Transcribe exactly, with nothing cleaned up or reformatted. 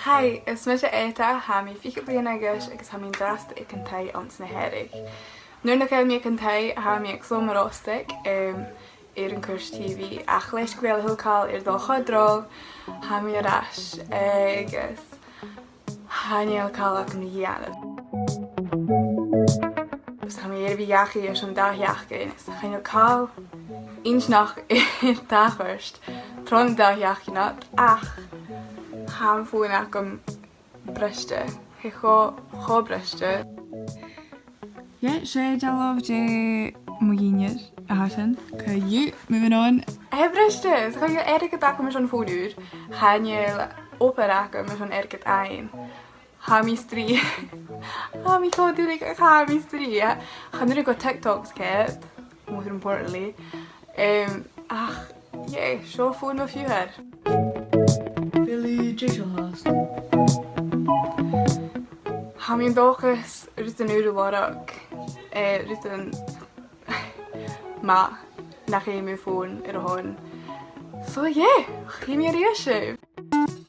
Hi, is mise Etta, tha mi fichead bliadhna a dh'aois agus tha mi an-dràsta aig an taigh anns na Hearadh. Nuair nach eil mi aig an taigh, tha mi aig Sabhal Mòr Ostaig, em, air an cùrsa T V, ach leis gu bheil a h-uile càil air a dhol cho drol, tha mi air ais, agus chan eil càil agam ri dhèanamh. Is tha mi air a bhith dhachaigh airson dà sheachdain, is chan eil càil inntinneach air tachairt tron dà sheachdain ud, ach tha am fòn agam briste. Tha e cho, cho briste. Yeah, 's e dealbh de mo dhìnnear a tha sin. Cò-dhiù, moving on. Tha e briste, is chan eil airgead agam airson fòn ùr. Chan eil obair agam airson airgead fhaighinn. Tha mi a' strì. Tha mi cho duilich, ach tha mi a' strì. Chan urrainn dhomh TikToks, ceart, most importantly. Em, ach, yeah, seo fòn mo phiuthar. Billy J. Seothast. Tha mi an dòchas rudan ùra a lorg, eh, rudan math, nach fheum mi fòn air a shon. So yeah, chì mi a-rithist sibh.